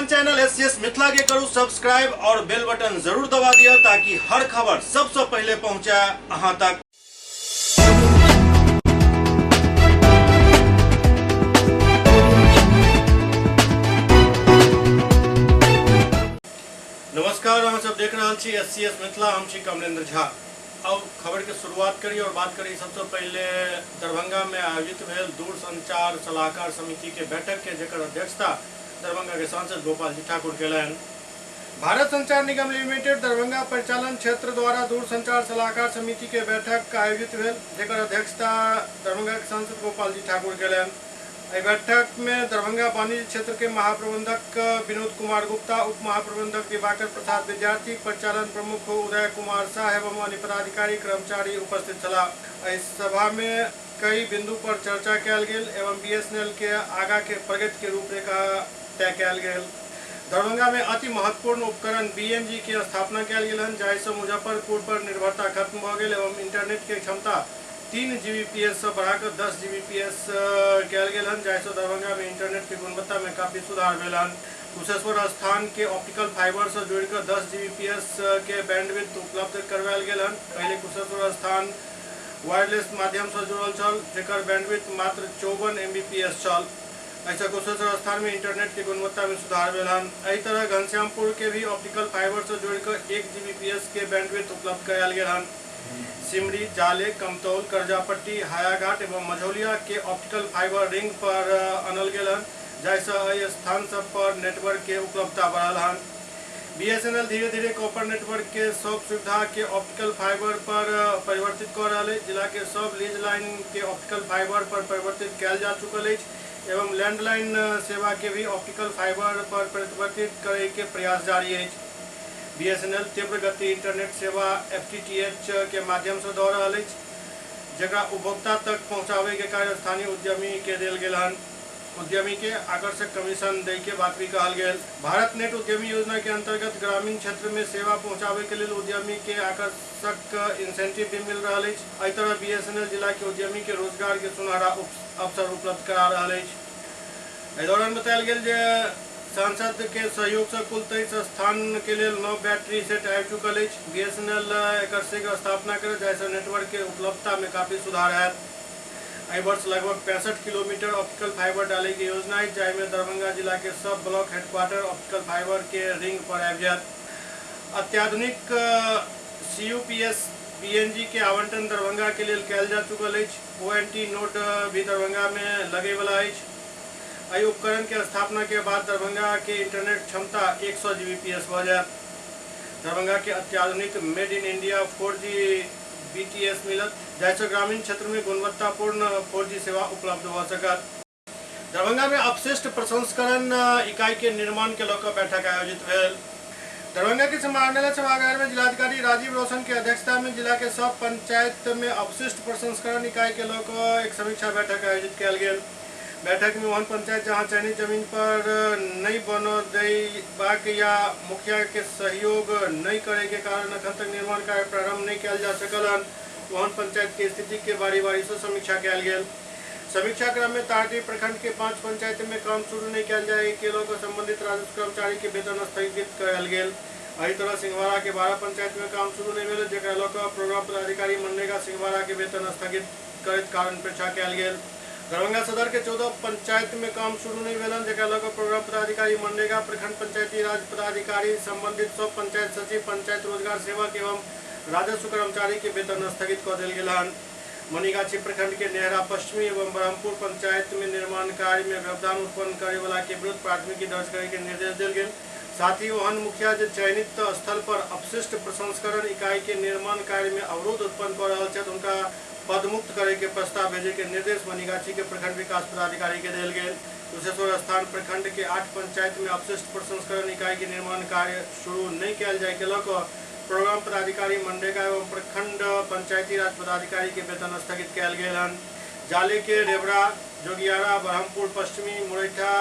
अपन channel SCS Mithila के करू सब्सक्राइब और बेल बटन जरूर दबा दिया ताकि हर खबर सबसे पहले पहुंचे अहां तक। नमस्कार, अहाँ सब देख रहल छी एससीएस मिथिला, हम छी कमलेंद्र झा। अब खबर के शुरुआत करी और बात करी सबसे पहले दरभंगा में आयोजित भेल दूरसंचार सलाहकार समिति के बैठक के, जेकर अध्यक्षता दरभंगा के सांसद गोपाल जी ठाकुर केलनि। भारत संचार निगम लिमिटेड दरभंगा परिचालन क्षेत्र द्वारा दूरसंचार सलाहकार समिति के बैठक आयोजित भेल, जेकर अध्यक्षता दरभंगा के सांसद गोपाल जी ठाकुर केलनि। एहि बैठक में दरभंगा वाणिज्य क्षेत्र के महाप्रबंधक विनोद कुमार गुप्ता, उप महाप्रबंधक दिवाकर प्रसाद विद्यार्थी, परिचालन प्रमुख उदय कुमार शाह एवं अन्य पदाधिकारी कर्मचारी उपस्थित छलाह। एहि सभा में कई बिंदु पर चर्चा कयल गेल एवं बीएसएनएल के आगा के प्रगति के रूपरेखा तय कयल गेल। दरभंगा में अति महत्वपूर्ण उपकरण बीएनजी के स्थापना कयल गेल हन, जाहि सँ मुजफ्फरपुर पर निर्भरता खत्म भऽ गेल एवं इंटरनेट के क्षमता 3 जीबीपीएस सँ बढ़ाकऽ 10 जीबीपीएस कयल गेल हन, जाहि सँ दरभंगा में इंटरनेट के गुणवत्ता में काफी सुधार भेल हन। कुशेश्वर स्थान के ऑप्टिकल फाइबर सँ जोड़ि कऽ 10 जीबीपीएस के बैंडविड्थ उपलब्ध करवायल गेल हन। पहिले कुशेश्वर स्थान वायरलेस माध्यम सँ जुड़ल छल, जेकर बैंडविड्थ मात्र 54 एमबीपीएस छल। एहिसँ कुशेश्वर स्थान में इंटरनेट के गुणवत्ता में सुधार भेल हन। एहि तरह घनश्यामपुर के भी ऑप्टिकल फाइबर सँ जोड़ि कऽ 1 जीबीपीएस के बैंडविड्थ उपलब्ध करायल गेल हन। सिमरी, जाले, कमतौल, करजापट्टी, हायाघाट एवं मझौलिया के ऑप्टिकल फाइबर रिंग पर अनल गेल हन, जाहिसँ एहि स्थान सब पर नेटवर्क के उपलब्धता बढ़ल हन। बीएसएनएल धीरे धीरे कॉपर नेटवर्क के सब सुविधा के ऑप्टिकल फाइबर पर परिवर्तित कऽ रहल अछि। जिला के सब लीज लाइन के ऑप्टिकल फाइबर पर परिवर्तित कयल जा चुकल अछि एवं लैंडलाइन सेवा के भी ऑप्टिकल फाइबर पर परिवर्तित करय के प्रयास जारी अछि। बीएसएनएल तीव्र गति इंटरनेट सेवा एफटीटीएच के माध्यम सँ दऽ रहल अछि, जकरा उपभोक्ता तक पहुंचाबय के कार्य स्थानीय उद्यमी के देल गेल हन। उद्यमी के आकर्षक कमीशन दै के बात भी कहल गेल। भारत नेट उद्यमी योजना के अंतर्गत ग्रामीण क्षेत्र में सेवा पहुंचाबय के लेल उद्यमी के आकर्षक इंसेंटिव भी मिल रहल अछि। एहि तरह बीएसएनएल जिला के उद्यमी के रोजगार के सुनहरा अवसर उपलब्ध करा रहल अछि। एहि दौरान बतायल गेल जे सांसद के सहयोग सँ कुल 23 स्थान के लेल नव बैटरी सेट आबि चुकल अछि। बीएसएनएल एकर शीघ्र स्थापना करत, जाहि सँ नेटवर्क के उपलब्धता में काफी सुधार होयत। एहि वर्ष लगभग 65 किलोमीटर ऑप्टिकल फाइबर डालय के योजना अछि, जाहि में दरभंगा जिला के सब ब्लॉक हेडक्वार्टर ऑप्टिकल फाइबर के रिंग पर आबि जायत। अत्याधुनिक सीयूपीएस बीएनजी के आवंटन दरभंगा के लेल कयल जा चुकल अछि। ओएनटी नोड भी दरभंगा में लगय वाला अछि। एहि उपकरण के स्थापना के बाद दरभंगा के इंटरनेट क्षमता 100 जीबीपीएस भऽ जायत। दरभंगा के अत्याधुनिक made in India 4G BTS मिलत, जाहिसँ ग्रामीण क्षेत्र में गुणवत्तापूर्ण 4G सेवा उपलब्ध भऽ सकत। दरभंगा में अपशिष्ट प्रसंस्करण इकाई के निर्माण के लऽ कऽ बैठक आयोजित भेल। दरभंगा के समाहरणालय सभागार में जिलाधिकारी राजीव रोशन के अध्यक्षता में जिला के सब पंचायत में अपशिष्ट प्रसंस्करण इकाई के लऽ कऽ एक समीक्षा बैठक आयोजित कयल गेल। बैठक में ओहन पंचायत जहां चयनित जमीन पर नहीं बनऽ देबाक या मुखिया के सहयोग नहीं करे के कारण अखन तक निर्माण कार्य प्रारंभ नहीं कयल जा सकल हन, ओहन पंचायत के स्थिति के बारी बारी से समीक्षा कयल गेल। समीक्षा क्रम में तारडीह प्रखंड के 5 पंचायत में काम शुरू नहीं कयल जाय के लऽ कऽ संबंधित राजस्व कर्मचारी के वेतन स्थगित कयल गेल। एहि तरह सिंहवाड़ा के 12 पंचायत में काम शुरू नहीं भेल, जकरा लऽ कऽ प्रोग्राम पदाधिकारी मनरेगा सिंहवाड़ा के वेतन स्थगित करैत कारण पृच्छा कयल गेल। दरभंगा सदर के 14 पंचायत में काम शुरू नहीं भेल, जकरा लऽ कऽ प्रोग्राम पदाधिकारी मनरेगा प्रखंड पंचायती राज पदाधिकारी संबंधित सब पंचायत सचिव, पंचायत रोजगार सेवक एवं राजस्व कर्मचारी के वेतन स्थगित कऽ देल गेल हन। मनीगाछी प्रखंड के नेहरा पश्चिमी एवं ब्रह्मपुर पंचायत में निर्माण कार्य में व्यवधान उत्पन्न करे वाला के विरुद्ध प्राथमिकी दर्ज करे के निर्देश देल गेल। साथ ही ओहन मुखिया जे चयनित स्थल पर अपशिष्ट प्रसंस्करण इकाई के निर्माण कार्य में अवरोध उत्पन्न कऽ रहल छथि, हुनका पदमुक्त करे के प्रस्ताव भेजे के निर्देश मनीगाछी के प्रखंड विकास पदाधिकारी के देल गेल। कुशेश्वर स्थान प्रखंड के 8 पंचायत में अपशिष्ट प्रसंस्करण इकाई के निर्माण कार्य शुरू नहीं कयल जाय के लऽ कऽ प्रोग्राम पदाधिकारी मनरेगा एवं प्रखंड पंचायती राज पदाधिकारी के वेतन स्थगित कयल गेल हन। जाले के रेवड़ा, जोगियारा, ब्रह्मपुर पश्चिमी, मुरैठा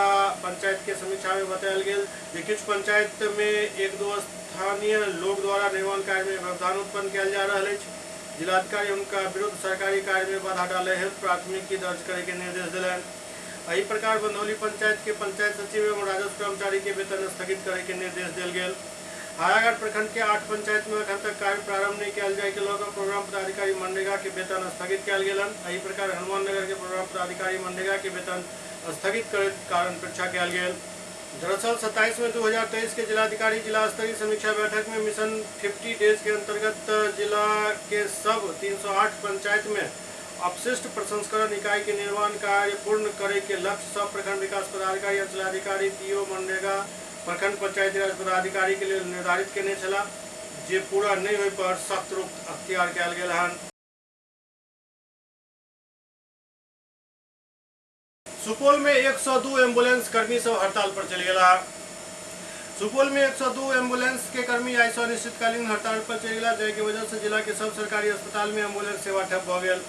पंचायत के समीक्षा में बतायल गेल जे किछु पंचायत में 1-2 स्थानीय लोग द्वारा निर्माण कार्य में व्यवधान उत्पन्न कयल जा रहल अछि। जिलाधिकारी उनका विरुद्ध सरकारी कार्य में बाधा डाले हेतु प्राथमिकी दर्ज करे के निर्देश दिलनि। एहि प्रकार बंधौली पंचायत के पंचायत सचिव एवं राजस्व कर्मचारी के वेतन स्थगित करे के निर्देश देल गेल। हायाघाट प्रखंड के 8 पंचायत में अखन तक कार्य प्रारंभ नहीं कयल जाय के लऽ कऽ प्रोग्राम पदाधिकारी मनरेगा के वेतन स्थगित कयल गेल। एहि प्रकार हनुमाननगर के प्रोग्राम पदाधिकारी मनरेगा के वेतन स्थगित करैत कारण परीक्षा कयल गेल। दरअसल 27 मई 2023 के जिलाधिकारी जिला स्तरीय समीक्षा बैठक में मिशन 50 डेज के अंतर्गत जिला के सब 308 पंचायत में अपशिष्ट प्रसंस्करण इकाई के निर्माण कार्य पूर्ण करे के लक्ष्य सब प्रखंड विकास पदाधिकारी, अंचलाधिकारी, पीओ मनरेगा, प्रखंड पंचायती राज पदाधिकारी के लिए निर्धारित केने छला, जे पूरा नहीं होय पर सख्त रूप अख्तियार कयल गेल हन। सुपौल में 102 एम्बुलेंस कर्मी सब हड़ताल पर चलि गेला। सुपौल में 102 एम्बुलेंस के कर्मी आइ सँ अनिश्चितकालीन हड़ताल पर चलि गेला, जाहि के वजह से जिला के सब सरकारी अस्पताल में एम्बुलेंस सेवा ठप भऽ गेल।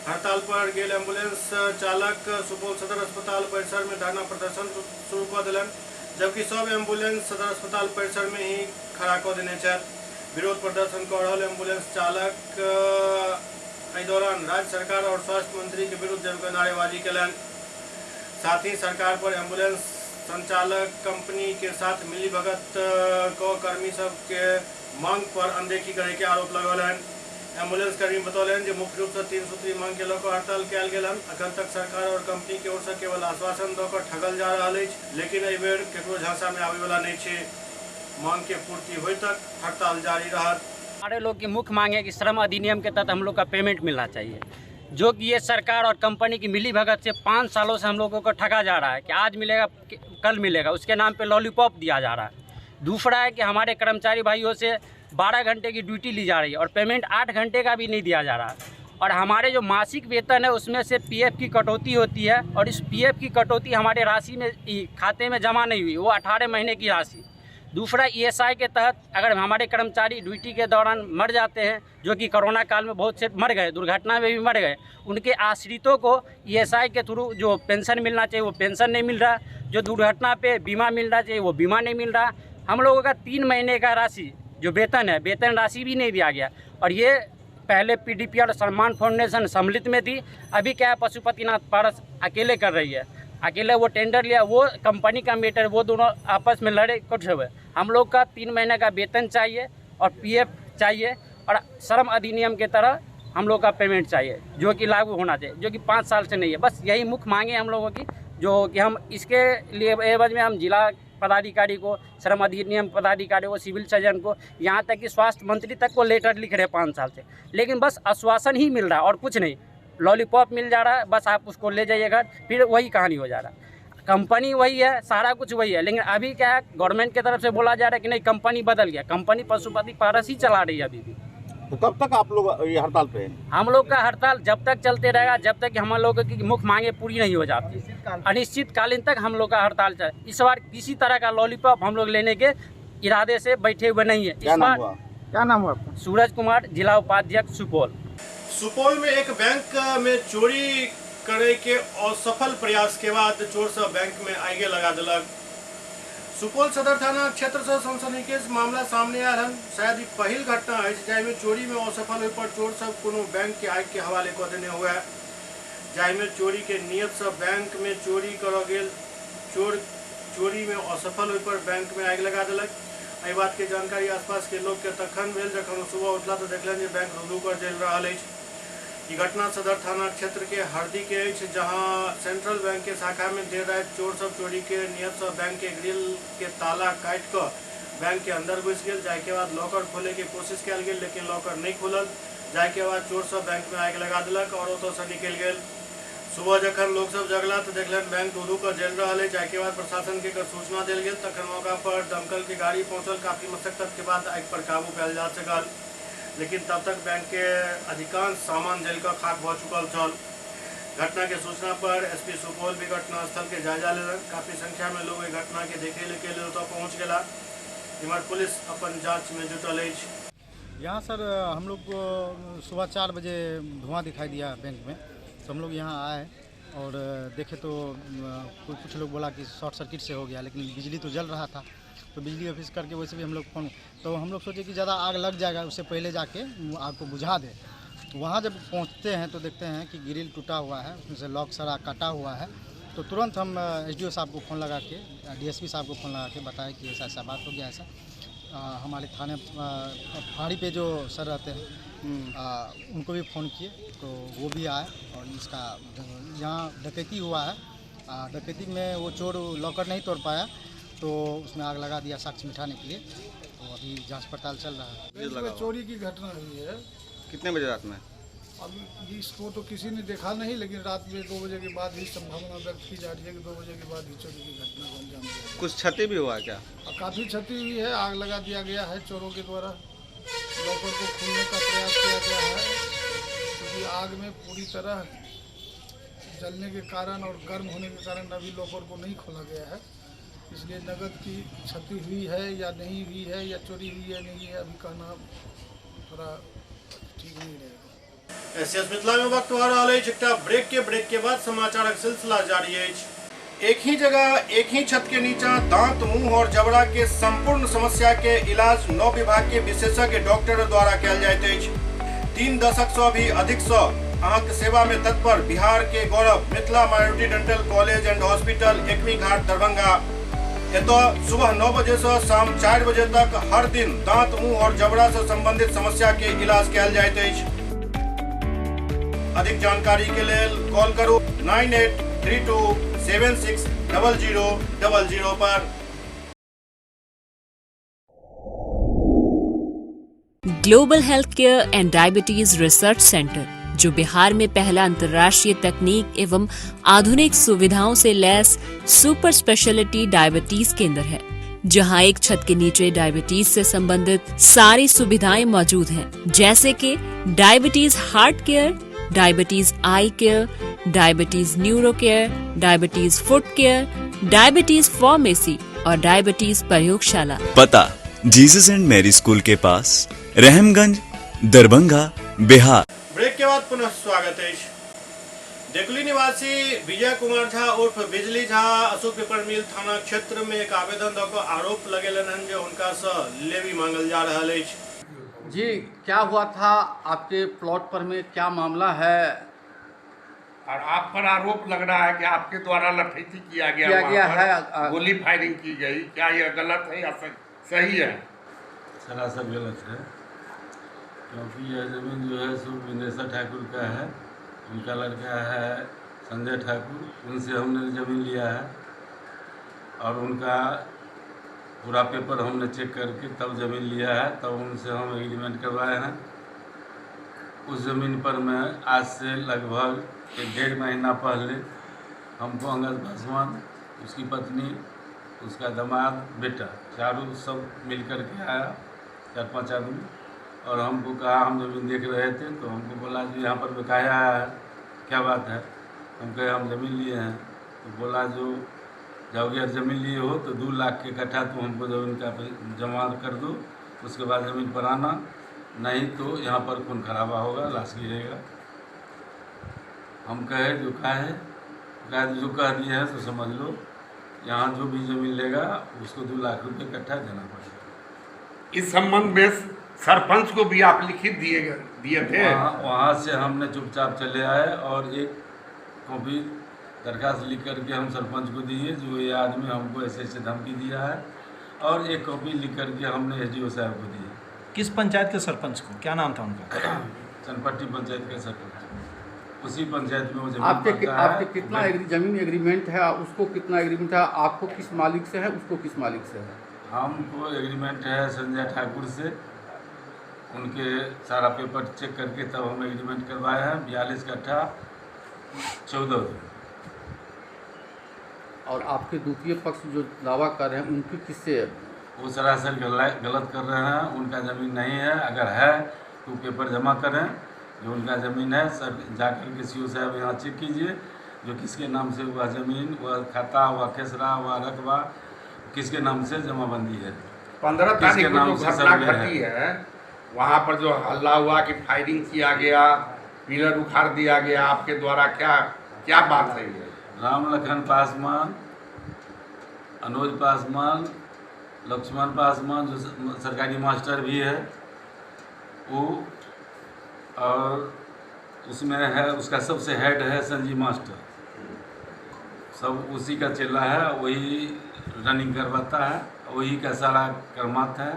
हड़ताल पर गेल एम्बुलेंस चालक सुपौल सदर अस्पताल परिसर में धरना प्रदर्शन शुरू कऽ देलनि, जबकि सब एम्बुलेंस सदर अस्पताल परिसर में ही खड़ा कऽ देने छथि। विरोध प्रदर्शन कऽ रहल एम्बुलेंस चालक एहि दौरान राज्य सरकार और स्वास्थ्य मंत्री के विरुद्ध जमकर नारेबाजी केलनि। साथ ही सरकार पर एम्बुलेंस संचालक कंपनी के साथ मिलीभगत क कर्मी सबके मांग पर अनदेखी करे के आरोप लगौलनि। एम्बुलेंस कर्मी बतौलनि जे मुख्य रूप से 3 सूत्री मांग के लऽ कऽ हड़ताल कयल गेल हन। अखन तक सरकार और कंपनी के ओर से केवल आश्वासन दऽ कऽ ठगल जा रहल अछि, लेकिन एहि बेर केकरो झांसा में आबै वाला नहीं छै। मांग के पूर्ति होय तक हड़ताल जारी रहत। हमारे लोग की मुख्य मांग है कि श्रम अधिनियम के तहत हम लोग का पेमेंट मिलना चाहिए, जो कि ये सरकार और कंपनी की मिली भगत से 5 सालों से हम लोगों को ठगा जा रहा है कि आज मिलेगा कल मिलेगा, उसके नाम पे लॉलीपॉप दिया जा रहा है। दूसरा है कि हमारे कर्मचारी भाइयों से 12 घंटे की ड्यूटी ली जा रही है और पेमेंट 8 घंटे का भी नहीं दिया जा रहा है। और हमारे जो मासिक वेतन है उसमें से पीएफ की कटौती होती है और इस पीएफ की कटौती हमारे राशि में खाते में जमा नहीं हुई, वो 18 महीने की राशि। दूसरा ईएसआई के तहत अगर हमारे कर्मचारी ड्यूटी के दौरान मर जाते हैं, जो कि कोरोना काल में बहुत से मर गए, दुर्घटना में भी मर गए, उनके आश्रितों को ईएसआई के थ्रू जो पेंशन मिलना चाहिए वो पेंशन नहीं मिल रहा, जो दुर्घटना पे बीमा मिलना चाहिए वो बीमा नहीं मिल रहा। हम लोगों का 3 महीने का राशि जो वेतन है, वेतन राशि भी नहीं दिया गया। और ये पहले पीडीपी और सम्मान फाउंडेशन सम्मिलित में थी, अभी क्या है पशुपतिनाथ पारस अकेले कर रही है, अकेले वो टेंडर लिया, वो कंपनी का मैटर, वो दोनों आपस में लड़े कुछ हुए। हम लोग का 3 महीने का वेतन चाहिए और पीएफ चाहिए और श्रम अधिनियम के तरह हम लोग का पेमेंट चाहिए, जो कि लागू होना चाहिए, जो कि 5 साल से नहीं है। बस यही मुख्य मांगे हम लोगों की, जो कि हम इसके लिए एवज में हम जिला पदाधिकारी को, श्रम अधिनियम पदाधिकारी को, सिविल सर्जन को, यहाँ तक कि स्वास्थ्य मंत्री तक को लेटर लिख रहे हैं 5 साल से, लेकिन बस आश्वासन ही मिल रहा है और कुछ नहीं। लॉलीपॉप मिल जा रहा है, बस आप उसको ले जाइए घर, फिर वही कहानी हो जा रहा है। कंपनी वही है, सारा कुछ वही है, लेकिन अभी क्या है गवर्नमेंट की तरफ से बोला जा रहा है कि नहीं कंपनी बदल गया, कंपनी पशुपति पारस ही चला रही है अभी भी। तो कब तक आप लोग ये हड़ताल पे हैं? हम लोग का हड़ताल जब तक चलते रहेगा जब तक हम लोगों की मुख्य मांगे पूरी नहीं हो जाती, अनिश्चितकालीन तक हम लोग का हड़ताल चले। इस बार किसी तरह का लॉलीपॉप हम लोग लेने के इरादे से बैठे हुए नहीं है। इस बार क्या नाम हुआ आपका? सूरज कुमार, जिला उपाध्यक्ष सुपौल। सुपौल में एक बैंक में चोरी करे के असफल प्रयास के बाद चोर सब बैंक में आगे लगा दिलक। सुपौल सदर थाना क्षेत्र से सनसनीखेज मामला सामने आयल हन। शायद ई पहिल घटना अछि जाहिमे चोरी में असफल होय पर चोर सब कोनो बैंक के आगि के हवाले कऽ देने हुए, जाहिमे चोरी के नियत से बैंक में चोरी करऽ गेल चोर चोरी में असफल होय पर बैंक में आगि लगा देलक। एहि बात के जानकारी आसपास के लोग के तखन भेल जखन ओ सुबह उठला तो देखलनि जे बैंक रुदू कर जलि रहल अछि। ई घटना सदर थाना क्षेत्र के हरदी के अछि, जहां सेंट्रल बैंक के शाखा में देर रात चोर सब चोरी के नियत से बैंक के ग्रिल के ताला काटि कऽ बैंक के अंदर घुसि गेल। जाहि के बाद लॉकर खोले के कोशिश कयल गेल लेकिन लॉकर नहीं खुलल। जाहि के बाद चोर सब बैंक में आगि लगा देलक और ओतऽ से निकलि गेल। सुबह जखन लोग सब जगला तो देखलनि बैंक धू कऽ जलि रहल अछि। जाहि के बाद प्रशासन के एकर सूचना देल गेल, तखन मौका पर दमकल के गाड़ी पहुंचल। काफी मशक्कत के बाद आगि पर काबू पायल जा सकल, लेकिन तब तक बैंक के अधिकांश सामान जल कऽ खाक भऽ चुकल छल। घटना के सूचना पर एसपी सुपौल भी घटनास्थल के जायजा लेलक। काफी संख्या में लोग एहि घटना के देखे के लेल ओतऽ पहुँच गेला। इम्हर पुलिस अपन जांच में जुटल अछि। यहाँ सर हम लोग को सुबह 4 बजे धुआं दिखाई दिया बैंक में, तो हम लोग यहाँ आए और देखे तो कुछ लोग बोला कि शॉर्ट सर्किट से हो गया, लेकिन बिजली तो जल रहा था। तो बिजली ऑफिस करके वैसे भी हम लोग फोन, तो हम लोग सोचे कि ज़्यादा आग लग जाएगा उससे पहले जाके आग को बुझा दे। तो वहाँ जब पहुँचते हैं तो देखते हैं कि ग्रिल टूटा हुआ है, उसमें से लॉक सारा कटा हुआ है तो तुरंत हम एसडीओ साहब को फ़ोन लगा के, डीएसपी साहब को फ़ोन लगा के बताया कि ऐसा ऐसा बात हो गया। ऐसा हमारे थाने फाड़ी पे जो सर रहते हैं उनको भी फ़ोन किए तो वो भी आए और इसका यहाँ डकैती हुआ है। डकैती में वो चोर लॉकर नहीं तोड़ पाया तो उसमें आग लगा दिया साक्ष्य मिटाने के लिए। तो अभी जांच पड़ताल चल रहा है। चोरी की घटना हुई है। कितने बजे रात में? अब इसको तो किसी ने देखा नहीं, लेकिन रात में 2 बजे के बाद ही संभावना व्यक्त की जा रही है कि 2 बजे के बाद ही चोरी की घटना को अंजाम दिया। कुछ क्षति भी हुआ क्या? काफ़ी क्षति हुई है। आग लगा दिया गया है चोरों के द्वारा। लॉकर को खोलने का प्रयास किया गया है, क्योंकि आग में पूरी तरह जलने के कारण और गर्म होने के कारण अभी लॉकर को नहीं खोला गया है, इसलिए नगद की क्षति हुई है या नहीं हुई है या चोरी हुई है नहीं है, अभी कहना थोड़ा ठीक नहीं रहेगा। एसएस मिथिला में वक्त भऽ रहल अछि एकटा ब्रेक के बाद समाचारक सिलसिला जारी अछि। एक ही जगह एक ही छत के नीचा दांत, मुंह और जबड़ा के संपूर्ण समस्या के इलाज 9 विभाग के विशेषज्ञ डॉक्टर द्वारा कयल जाइत अछि। 3 दशक से भी अधिक से अहाँके सेवा में तत्पर बिहार के गौरव Mithila minority dental college and hospital, Ekmi Ghat, Darbhanga. एतऽ सुबह 9 बजे से शाम 4 बजे तक हर दिन दांत, मुंह और जबड़ा से संबंधित समस्या के इलाज कयल जाइत अछि। अधिक जानकारी के लेल कॉल करू 983276 0000 पर। Global health care and diabetes research centre, जो बिहार में पहला अंतर्राष्ट्रीय तकनीक एवं आधुनिक सुविधाओं से लैस सुपर स्पेशलिटी डायबिटीज केंद्र है, जहां एक छत के नीचे डायबिटीज से संबंधित सारी सुविधाएं मौजूद हैं, जैसे कि diabetes heart care, diabetes eye care, diabetes neuro care, diabetes foot care, diabetes pharmacy और डायबिटीज प्रयोगशाला। पता जीसस एंड मैरी स्कूल के पास, रहमगंज, दरभंगा, बिहार। ब्रेक के बाद पुनः स्वागत है। देकुली निवासी विजय कुमार झा उर्फ बिजली झा अशोक पेपर मिल थाना क्षेत्र में एक आवेदन दऽ कऽ आरोप लगेलनि हन जे हुनका से लेवी मांगल जा रहल अछि। जी, क्या हुआ था आपके प्लॉट पर में, क्या मामला है? और आप पर आरोप लग रहा है कि आपके द्वारा लठैती किया गया है, गोली फायरिंग की गई, क्या यह गलत है या सही है? सरासर गलत है, क्योंकि यह ज़मीन जो है सो विनेश्वर ठाकुर का है, उनका लड़का है संजय ठाकुर, उनसे हमने ज़मीन लिया है और उनका पूरा पेपर हमने चेक करके तब ज़मीन लिया है, तब उनसे हम एग्रीमेंट करवाए हैं। उस ज़मीन पर मैं आज से लगभग 1.5 महीना पहले हमको अंगद पासवान, उसकी पत्नी, उसका दामाद, बेटा, चारों सब मिल कर के आया, 4-5 आदमी, और हमको कहा, हम ज़मीन देख रहे थे तो हमको बोला जो यहाँ पर बकाया आया है, क्या बात है? हम कहे हम ज़मीन लिए हैं। तो बोला जो जाओगे यार ज़मीन लिए हो तो 2 लाख के इकट्ठा तुम हमको ज़मीन का जमा कर दो, उसके बाद ज़मीन पर आना, नहीं तो यहाँ पर खून खराबा होगा, लाश गिरेगा। हम कहे जो कहे, कहे जो कह दिए हैं तो समझ लो, यहाँ जो भी ज़मीन लेगा उसको 2 लाख रुपये इकट्ठा देना पड़ेगा। इस संबंध में सरपंच को भी आप लिखित दिए थे? वहाँ से हमने चुपचाप चले आए और एक कॉपी दरखास्त लिख करके हम सरपंच को दिए, जो ये आदमी हमको ऐसे ऐसे धमकी दिया है, और एक कॉपी लिख करके हमने एसडीओ साहब को दिए। किस पंचायत के सरपंच को, क्या नाम था उनका? चनपट्टी पंचायत के सरपंच, उसी पंचायत में वो जमीन। आपके कितना जमीन एग्रीमेंट है, उसको कितना एग्रीमेंट है, आपको किस मालिक से है, उसको किस मालिक से है? हमको एग्रीमेंट है संजय ठाकुर से, उनके सारा पेपर चेक करके तब हम एग्रीमेंट करवाए हैं, 42 कट्ठा 14। और आपके द्वितीय पक्ष जो दावा कर रहे हैं उनकी किससे? वो सरासर गलत कर रहे हैं, उनका ज़मीन नहीं है, अगर है तो पेपर जमा करें, जो उनका ज़मीन है सर जा कर के सीओ साहब यहाँ चेक कीजिए, जो किसके नाम से हुआ ज़मीन, वह खाता, वह खेसरा, वह रकबा किसके नाम से जमाबंदी है। 15 तारीख को जो घटना घटी है वहाँ पर जो हल्ला हुआ कि फायरिंग किया गया, पिलर उखाड़ दिया गया आपके द्वारा, क्या क्या बात है ये? राम लखन पासवान, अनुज पासवान, लक्ष्मण पासवान जो सरकारी मास्टर भी है वो, और उसमें है उसका सबसे हेड है संजीव मास्टर, सब उसी का चेला है, वही रनिंग करवाता है, वही का सारा कर्मात है।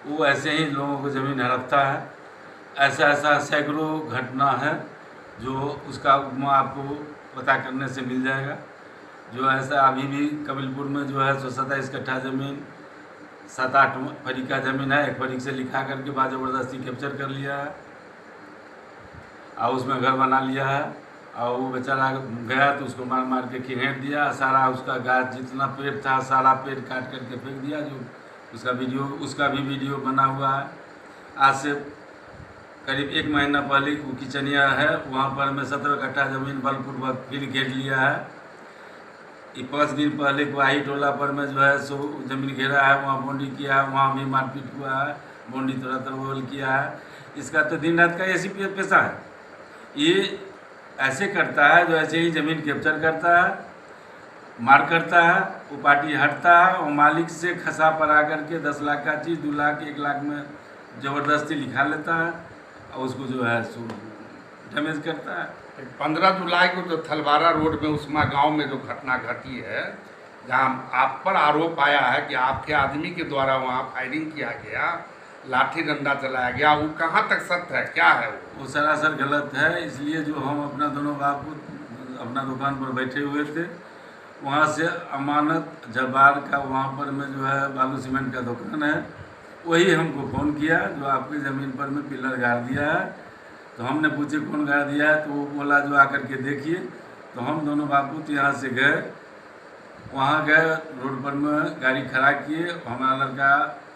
वो ऐसे ही लोगों को ज़मीन हड़पता है। ऐसा ऐसा सैकड़ों घटना है जो उसका उपमा आपको पता करने से मिल जाएगा। जो ऐसा अभी भी कबिलपुर में जो है 27 कट्ठा ज़मीन, 7-8 फरी का ज़मीन है, एक फरीक से लिखा करके बाद ज़बरदस्ती कैप्चर कर लिया है और उसमें घर बना लिया है। और वो बेचारा गया तो उसको मार मार के खिंघेड़ दिया, सारा उसका गाछ जितना पेड़ था सारा पेड़ काट करके फेंक दिया। जो उसका वीडियो, उसका भी वीडियो बना हुआ है। आज से करीब 1 महीना पहले वो किचनिया है, वहाँ पर मैं 17 कट्ठा ज़मीन बलपूर्वक फिर घेर लिया है। ये 5 दिन पहले ग्वाही टोला पर में जो है सो ज़मीन घेरा है, वहाँ बाउंड्री किया है, वहाँ भी मारपीट हुआ है, बाउंड्री थोड़ा तरोल किया है। इसका तो दिन रात का ऐसी पेशा है। ये ऐसे करता है जो ऐसे ही ज़मीन कैप्चर करता है, मार करता है, वो पार्टी हटता है और मालिक से खसा परा करके 10 लाख का चीज़ 2 लाख 1 लाख में ज़बरदस्ती लिखा लेता है और उसको जो है सो डैमेज करता है। 15 जुलाई को जो थलवारा रोड में उस्मा गांव में जो घटना घटी है, जहां आप पर आरोप आया है कि आपके आदमी के द्वारा वहां फायरिंग किया गया, लाठी डंडा चलाया गया, वो कहां तक सत्य है, क्या है वो? वो सरासर गलत है। इसलिए जो हम अपना दोनों बाप अपना दुकान पर बैठे हुए थे, वहाँ से अमानत जब्बार का वहाँ पर में जो है बालू सीमेंट का दुकान है, वही हमको फ़ोन किया जो आपकी ज़मीन पर में पिलर गाड़ दिया है। तो हमने पूछे कौन गाड़ दिया है, तो वो बोला जो आकर के देखिए। तो हम दोनों बापूत यहाँ से गए, वहाँ गए, रोड पर में गाड़ी खड़ा किए। हमारा लड़का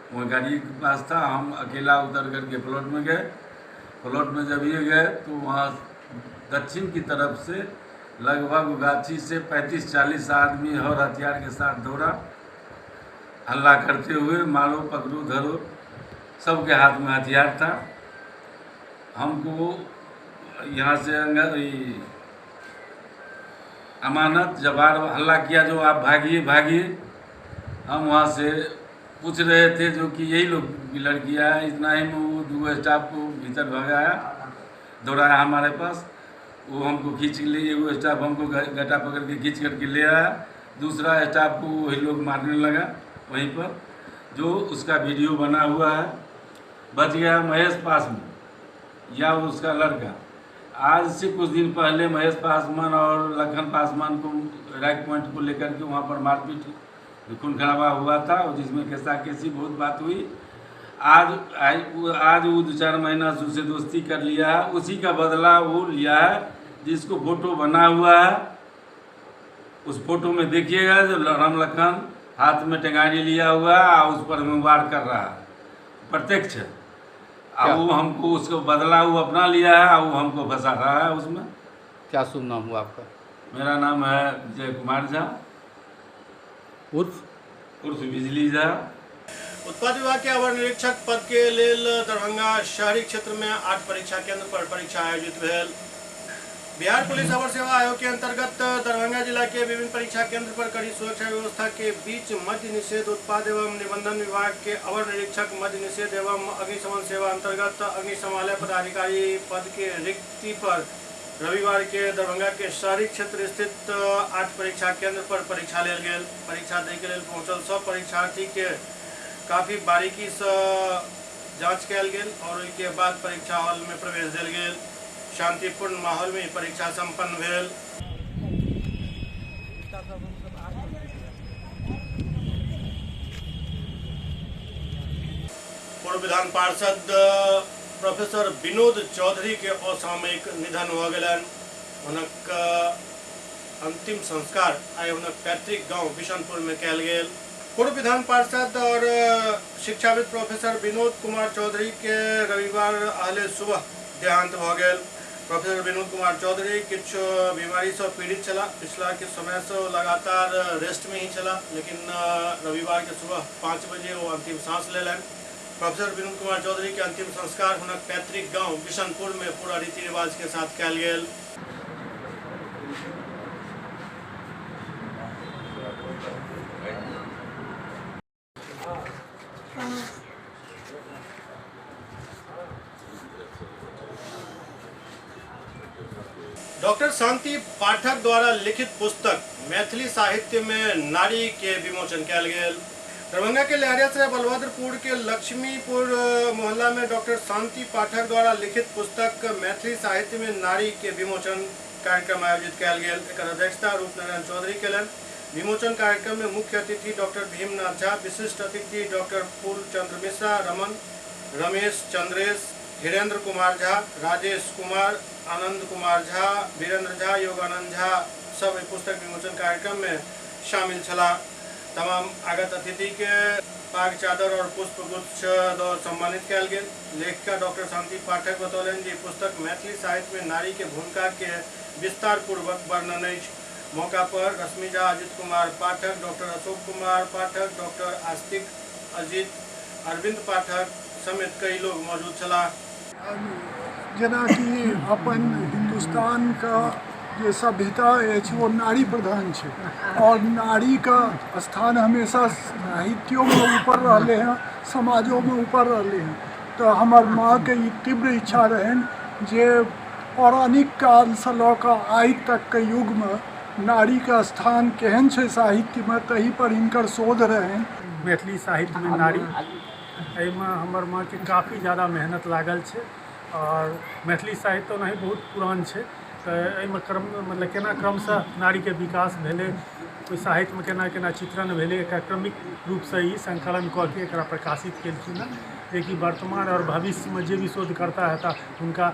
वो गाड़ी के पास था, हम अकेला उतर करके प्लॉट में गए। प्लॉट में जब ये गए तो वहाँ दक्षिण की तरफ से लगभग गाछी से 35-40 आदमी और हथियार के साथ दौड़ा, हल्ला करते हुए, मारो पकड़ो धरो, सबके हाथ में हथियार था। हमको यहाँ से अमानत जबार हल्ला किया जो आप भागिए भागिए। हम वहाँ से पूछ रहे थे जो कि यही लोग पिलर किया है। इतना ही में वो 2 स्टाफ को भीतर भगाया, दौड़ाया हमारे पास, वो हमको खींच ले, एगो स्टाफ हमको गटा पकड़ के खींच करके ले आया, दूसरा स्टाफ को वही लोग मारने लगा वहीं पर, जो उसका वीडियो बना हुआ है। बच गया महेश पासवान या उसका लड़का। आज से कुछ दिन पहले महेश पासवान और लखन पासवान को रैक पॉइंट को लेकर के वहाँ पर मारपीट खून खराबा हुआ था, और जिसमें कैसा कैसी बहुत बात हुई। आज आज वो 2-4 महीना से उसे दोस्ती कर लिया है, उसी का बदला वो लिया है, जिसको फोटो बना हुआ है। उस फोटो में देखिएगा जो राम लखन हाथ में टेंगारी लिया हुआ है और उस पर वार कर रहा है प्रत्यक्ष। अब वो हमको उसको बदला वो अपना लिया है और वो हमको फंसा रहा है उसमें। क्या शुभ नाम हुआ आपका? मेरा नाम है विजय कुमार झा उर्फ बिजली झा। उत्पाद विभाग के अवर निरीक्षक पद के लेल दरभंगा शहरी क्षेत्र में 8 परीक्षा केंद्र पर परीक्षा आयोजित भेल। बिहार पुलिस अवर सेवा आयोग के अंतर्गत दरभंगा जिला के विभिन्न परीक्षा केंद्र पर कड़ी सुरक्षा व्यवस्था के बीच मद्य निषेध उत्पाद एवं निबंधन विभाग के अवर निरीक्षक मद्य निषेध एवं अग्निशमन सेवा अंतर्गत अग्निशमालय पदाधिकारी पद के रिक्ति पर रविवार के दरभंगा के शहरी क्षेत्र स्थित 8 परीक्षा केंद्र पर परीक्षा लेल गेल। परीक्षा दै के लेल पहुंचल सब परीक्षार्थी के काफ़ी बारीकी से जांच कयल गेल और ओहिके बाद परीक्षा हॉल में प्रवेश देल गेल। शांतिपूर्ण माहौल में परीक्षा संपन्न भेल। पूर्व विधान पार्षद प्रोफेसर विनोद चौधरी के असामयिक निधन हो गेलनि। हुनक अंतिम संस्कार आइ हुनक पैतृक गांव बिशनपुर में कयल गेल। पूर्व विधान पार्षद और शिक्षाविद प्रोफेसर विनोद कुमार चौधरी के रविवार अहले सुबह देहांत भ गेल। प्रोफेसर विनोद कुमार चौधरी किछु बीमारी से पीड़ित छला, पिछला किछु समय से लगातार रेस्ट में ही छला, लेकिन रविवार के सुबह 5 बजे वो अंतिम सांस लेलनि। प्रोफेसर विनोद कुमार चौधरी के अंतिम संस्कार हुनक पैतृक गांव बिशनपुर में पूरा रीति रिवाज के साथ कयल गेल। डॉक्टर शांति पाठक द्वारा लिखित पुस्तक मैथिली साहित्य में नारी के विमोचन कयल गेल। दरभंगा के लहरियासराय बलभद्रपुर के लक्ष्मीपुर मोहल्ला में डॉक्टर शांति पाठक द्वारा लिखित पुस्तक मैथिली साहित्य में नारी के विमोचन कार्यक्रम आयोजित कयल गेल। एकर अध्यक्षता रूपनारायण चौधरी केलनि। विमोचन कार्यक्रम में मुख्य अतिथि डॉक्टर भीमनाथ झा, विशिष्ट अतिथि डॉक्टर फूलचंद्र मिश्रा, रमन, रमेश चंद्रेश, धीरेन्द्र कुमार झा, राजेश कुमार, आनंद कुमार झा, वीरेंद्र झा, योगानंद झा सब एहि पुस्तक विमोचन कार्यक्रम में शामिल छलाह। तमाम आगत अतिथि के पाग चादर और पुष्प गुच्छ दऽ सम्मानित कयल गेल। लेखिका डॉक्टर शांति पाठक बतौलनि जे पुस्तक मैथिली साहित्य में नारी के भूमिका के विस्तार पूर्वक वर्णन अछि। मौका पर रश्मि झा, अजित कुमार पाठक, डॉक्टर अशोक कुमार पाठक, डॉक्टर आस्तिक अजित, अरविंद पाठक समेत कई लोग मौजूद छलाह। जेनाकि अपन हिंदुस्तान का जे सभ्यता अछि वो नारी प्रधान छै और नारी का स्थान हमेशा साहित्यों में ऊपर रहले हैं, समाजों में ऊपर रहले हैं। तो हमर माँ के ई तीव्र इच्छा रहनि जे पौराणिक कालसँ लऽ कऽ आइ तकके युगमे नारीके स्थान केहन छै साहित्यमे, तही पर हिनकर शोध रहनि। मैथिली साहित्यमे नारी, एहिमे हमर माँके काफी ज़्यादा मेहनत लागल छै और मैथिली साहित्य ओनाही बहुत पुरान छै, तऽ एहिमे क्रम मतलब केना क्रमसँ नारीके विकास भेलै, ओहि साहित्यमे केना केना चित्रण भेलै, एकरा क्रमिक रूपसँ ई संकलन कऽ के एकरा प्रकाशित केलखिन हँ, जेकि वर्तमान और भविष्यमे जे भी शोधकर्ता हेता हुनका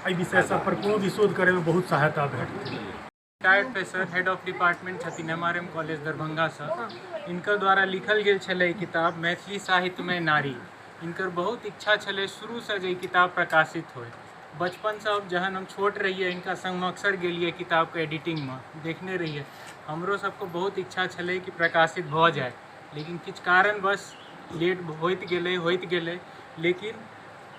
एहि विषय सब पर कोनो भी शोध करैमे बहुत सहायता भेटतै। Retired professor, head of department छथिन MRM college दरभंगासँ। हिनकर द्वारा लिखल गेल छलै किताब मैथिली साहित्यमे नारी। हिनकर बहुत इच्छा छलै शुरूसँ जे ई किताब प्रकाशित होय। बचपनसँ जहन हम छोट रहियै हिनका संगमे अक्सर गेलियै किताबके एडिटिंगमे, देखने रहियै। हमरो सबके बहुत इच्छा छलै कि प्रकाशित भऽ जाय, लेकिन किछु कारणवश लेट होइत गेलै। लेकिन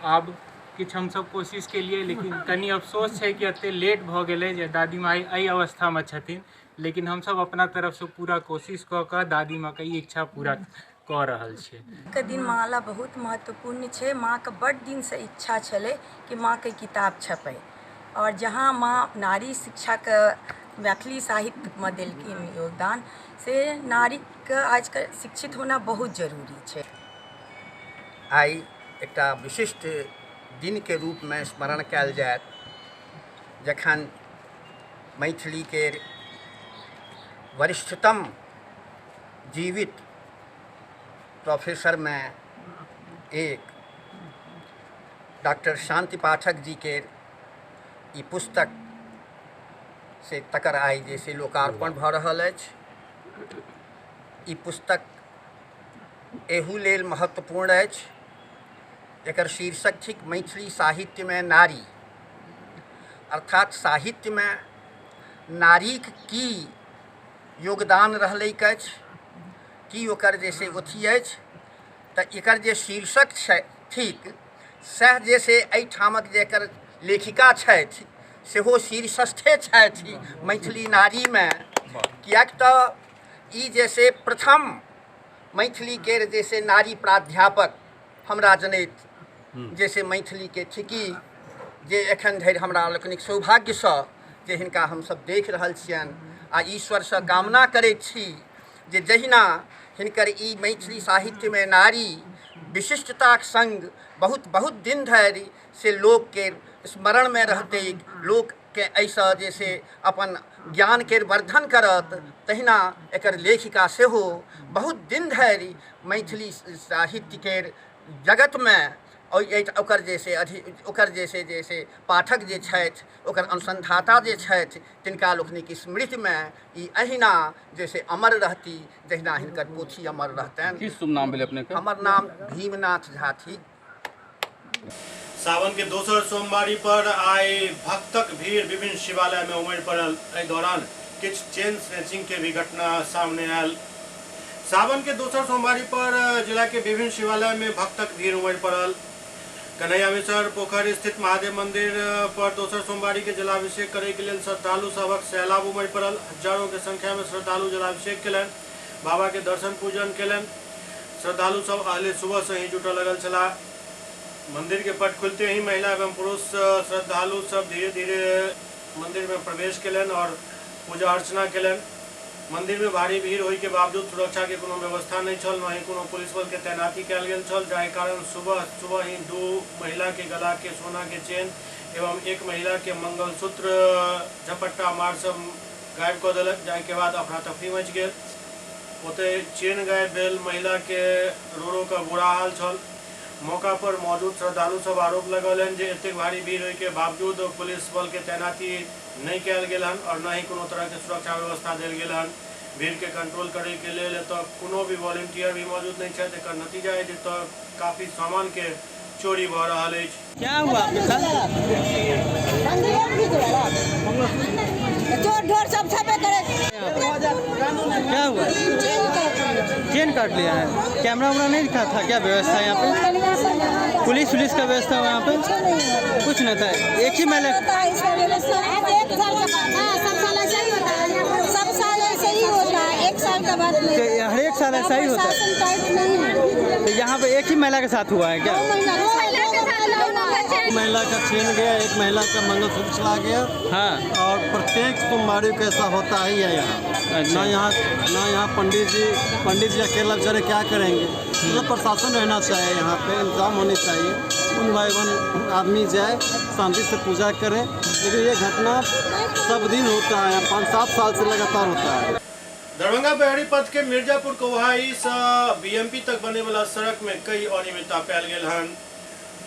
आब किछु हमसब कोशिश केलियै, लेकिन कनि अफसोस छै कि एते लेट भऽ गेलै जे दादी माँ एहि अवस्थामे छथिन, लेकिन हमसब अपना तरफसँ पूरा कोशिश कऽ कऽ दादी माँके ई इच्छा पूरा कऽ रहल छियै। के दिन माँ ला बहुत महत्वपूर्ण छै। माँके बड्ड दिनसँ इच्छा छलै कि माँके किताब छपै और जहाँ माँ नारी शिक्षाके मैथिली साहित्यमे देलखिन योगदान, से नारीके आजकल शिक्षित होना बहुत जरूरी छै। आइ एकटा विशिष्ट दिनके रूपमे स्मरण कयल जायत, जखन मैथिलीके वरिष्ठतम जीवित प्रोफेसरमे एक डॉक्टर शांति पाठक जी के ई पुस्तक से तकर आइ जे से लोकार्पण भऽ रहल अछि। ई पुस्तक एहू लेल महत्वपूर्ण अछि, एकर शीर्षक थिक मैथिली साहित्यमे नारी, अर्थात साहित्यमे नारीक की योगदान रहलैक अछि, की ओकर जे से अथी अछि। तऽ एकर जे शीर्षक छै थिक सएह जे से एहिठामक जे एकर लेखिका छथि सेहो शीर्षस्थे छथि मैथिली नारीमे, किएक तऽ ई जे से प्रथम मैथिलीके जे से नारी प्राध्यापक हमरा जनैत जे से मैथिलीके थिकी, जे एखन धरि हमरा लोकनिक सौभाग्यसँ जे हिनका हमसब देख रहल छियनि आ ईश्वरसँ कामना करैत छी जे जहिना हिनकर ई मैथिली साहित्यमे नारी विशिष्टताक संग बहुत बहुत दिन धरि से लोकके स्मरणमे रहतै, लोकके एहिसँ जे से अपन ज्ञानके वर्धन करत, तहिना एकर लेखिका सेहो बहुत दिन धरि मैथिली साहित्यके जगतमे ओकर जे से ओकर जे से पाठक जे छथि, ओकर अनुसंधाता जे छथि, तिनका लोकनिक स्मृतिमे ई अहिना जे से अमर रहती, जहिना हिनकर पोथी अमर रहतनि। की शुभ नाम भेल अपनेके? हमर नाम भीमनाथ झा थिक। सावन के दोसर सोमवारी पर आइ भक्तक भीड़ विभिन्न शिवालय में उमड़ि पड़ल। एहि दौरान किछु चेन स्नैचिंग के भी घटना सामने आयल। सावन के दोसर सोमवारी पर जिला के विभिन्न शिवालय में भक्तक भीड़ उमड़ि पड़ल। कन्हैया मिसर पोखर स्थित महादेव मंदिर पर दोसर सोमवारी के जलाभिषेक करे के लेल श्रद्धालु सबक सैलाब उमड़ि पड़ल। हजारों के संख्या में श्रद्धालु जलाभिषेक केलनि, बाबा के दर्शन पूजन केलनि। श्रद्धालु सब अहले सुबह से ही जुटऽ लगल छलाह। मंदिर के पट खुलते ही महिला एवं पुरुष श्रद्धालु सब धीरे धीरे मंदिर में प्रवेश केलनि और पूजा अर्चना केलनि। मंदिर में भारी भीड़ होय के बावजूद सुरक्षा के कोनो व्यवस्था नहीं छल, न ही कोनो पुलिस बल के तैनाती कयल गेल छल, जाहि कारण सुबह सुबह ही 2 महिला के गला के सोना के चेन एवं एक महिला के मंगलसूत्र झपट्टा मार सब गायब कऽ देलक, जाहि के बाद अफरा तफरी मचि गेल। ओतय चेन गायब भेल महिला के रो रो कऽ बुरा हाल छल। मौका पर मौजूद श्रद्धालु सब आरोप लगौलनि जे एतेक भारी भीड़ होय के बावजूद पुलिस बल के तैनाती नहीं कयल गेल हन और न ही कोनो तरह के सुरक्षा व्यवस्था देल गेल हन। भीड़ के कंट्रोल करे के लेल एतऽ कोनो भी वॉलंटियर भी मौजूद नहीं छथि। एकर नतीजा है जे एतऽ काफी सामान के चोरी भऽ रहल अछि। क्या हुआ आपके साथ? चोर ढोर सब छपे करे। क्या हुआ? चेन काट लिया है। कैमरा वैमरा नहीं दिखा था क्या? व्यवस्था यहाँ पे पुलिस उलिस का व्यवस्था वहाँ पे कुछ नहीं था। एक ही महिला सब साल ऐसे ही होता है, एक साल का बात नहीं, हर एक साल ऐसा ही होता है। तो यहाँ पे एक ही महिला के साथ हुआ है क्या? महिला का चेन गया, एक महिला का मंगलसूत्र चला गया। हाँ, और प्रत्येक सोमवारी को ऐसा होता ही है यहाँ। अच्छा। ना यहाँ पंडित जी अकेला बेचारे क्या करेंगे। मतलब प्रशासन रहना चाहिए यहाँ पे, इंतजाम होने चाहिए, उन भाई बहन आदमी जाए शांति से पूजा करे। लेकिन ये घटना सब दिन होता है, 5-7 साल से लगातार होता है। दरभंगा बहरी पथ के मिर्जापुर कौहाई से बीएमपी तक बने वाला सड़क में कई अनियमितता पायल गेल हन।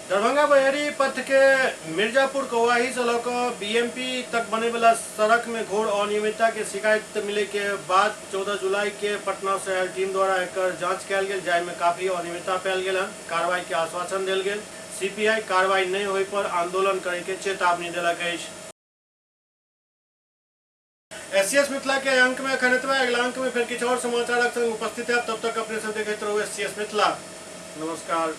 दरभंगा बहरी पथ के मिर्जापुर कौहाही से लऽ कऽ बीएमपी तक बने वाला सड़क में घोर अनियमितता के शिकायत मिले के बाद 14 जुलाई के पटना से आयल टीम द्वारा एकर जांच कयल गेल, जाहिमे काफी अनियमितता पायल गेल हन। कार्रवाई के आश्वासन देल गेल। सीपीआई कार्रवाई नहीं होय पर आंदोलन करे के चेतावनी देलक अछि। एससीएस मिथिला के अंक में एखन एतबे। अगला अंक में फिर किछु और समाचारक संग उपस्थित है। तब तक अपने सब देखैत रहू एससीएस मिथिला। नमस्कार।